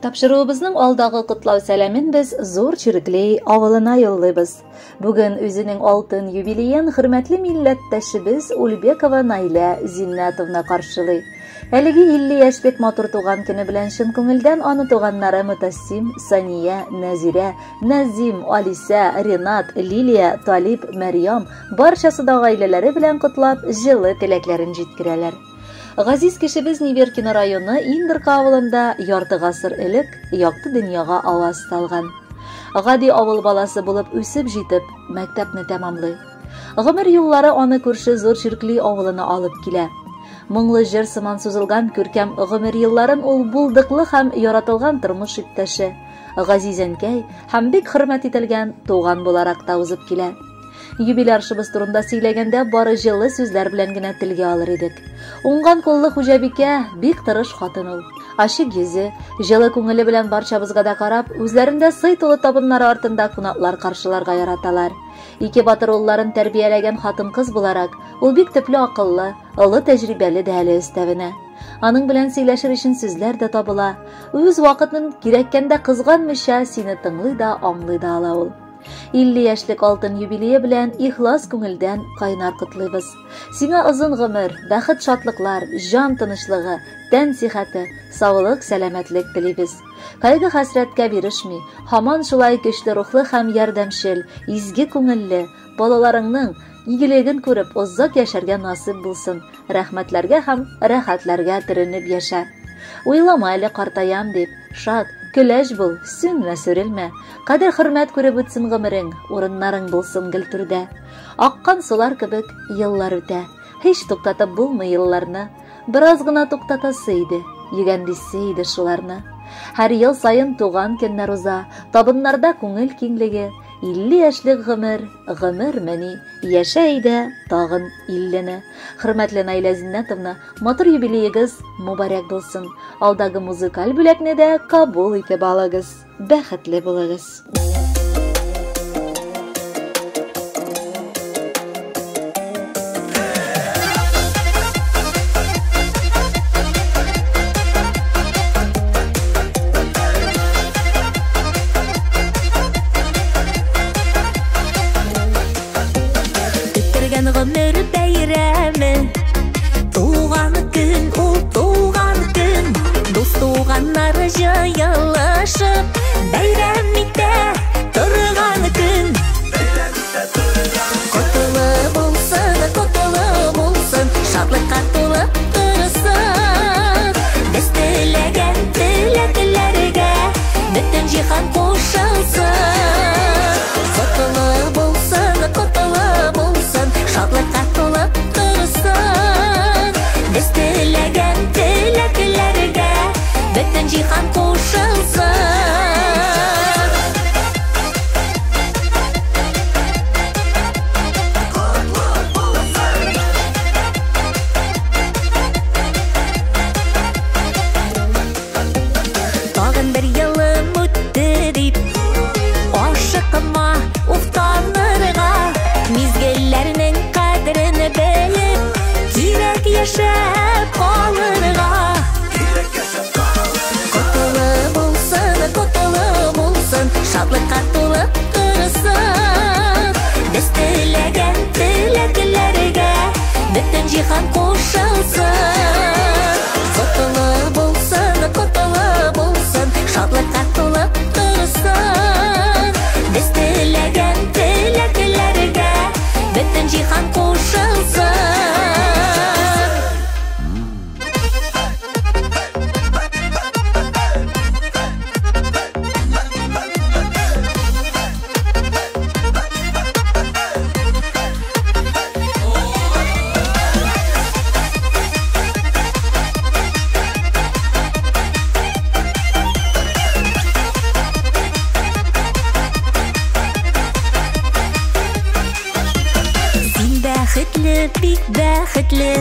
Тапшыруыбызның алдагы котлау сәламен без Зур Чиреклей авылына юллыйбыз. Бүген үзенең алтын юбилеен хөрмәтле милләттәшебез Ульбекова Наилә Зиннәтовна каршылый. Әлеге 50 яшьлек матур туган көне белән чын күңелдән аны туганнары Мутассим, Сания, Нәзирә, Нәзим, Алисә, Ренат, Лилия, Талип, Мәрьям барчасы да гаиләләре белән котлап, җылы теләкләрен җиткерәләр. Газиз кешебез Неверкино районы Индерка авылында ярты гасыр элек якты дөньяга аваз салган. Гади авыл баласы булып үсеп җитеп, мәктәпне тәмамлый. Гомер юллары аны күрше Зур Чиркли авылына алып килә. Моңлы җыр сыман сузылган күркәм гомер елларын ул булдыклы һәм яратылган тормыш иптәше, газиз әнкәй һәм бик хөрмәт ителгән туган буларак та узып килә. Юбиляршыбыз турында сөйләгәндә бары җылы сүзләр белән генә телгә алыр идек. Уңган куллы хуҗабикә, бик тырыш хатын ул. Ачык йөзе, җылы күңеле белән барчабызга да карап, үзләрендә сый тулы табыннары артында кунаклар каршыларга яраталар. Ике батыр улларын тәрбияләгән хатын-кыз буларак, ул бик төпле акыллы, олы тәҗрибәле дә әле өстәвенә. Аның белән сөйләшер өчен сүзләр дә табыла. Үз вакытын кирәккәндә кызганмыйча сине тыңлый да, аңлый да ала ул. 50 яшьлек алтын юбилее белән ихлас күңелдән кайнар котлыйбыз. Сиңа озын гомер, бәхет-шатлыклар, җан тынычлыгы, тән сихәте, саулык, сәламәтлек телибез. Кайгы-хәсрәткә бирешми, һаман шулай көчле рухлы һәм ярдәмчел, изге күңелле, балаларыңның игелеген күреп озак яшәргә насыйп булсын. Рәхмәтләргә һәм рәхәтләргә төренеп яшә. Уйлама әле картаям дип, шат, көләч бул, сүнмә, сүрелмә. Кадер-хөрмәт күреп үтсен гомерең, урыннарың булсын гел түрдә. Аккан сулар кебек еллар үтә, һич туктатып булмый елларны. Бераз гына туктатасы иде, йөгәнлисе иде шуларны. Һәр ел саен туган көннәр уза, табыннарда күңел киңлеге, 50 яшьлек гомер, гомер мени, яшә әйдә тагын 50-не. Хөрмәтле Наилә Зиннәтовна, матур юбилеегыз мубарәк булсын. Алдагы музыкаль бүләкне дә кабул итеп алыгыз. Бәхетле булыгыз. Көттергән гомер бәйрәме, туган көн ул туган көн, дус туганнар җыелышып бәйрәм итә торган көн. Котлы булсын, котлы булсын, шатлыкка тулып торсын. Без теләгән теләкләргә бөтен җиһан кушылсын. Котлы булсын, котлы булсын, шатлыкка тулып торсын. Без теләгән теләкләргә бөтен җиһан кушылсын. Тагын бер елым үтте дип, ашыкма уфтанырга, мизгелләрнең кадерен белеп, кирәк яшәп калырга. Котлы булсын, котлы булсын, шатлыкка тулып торсын. Без теләгән теләкләргә бөтен җиһан кушылсын. Котлы булсын, котлы булсын, шатлыкка тулып торсын. Без теләгән теләкләргә бөтен җиһан кушылсын. Син бәхетле, бик бәхетле,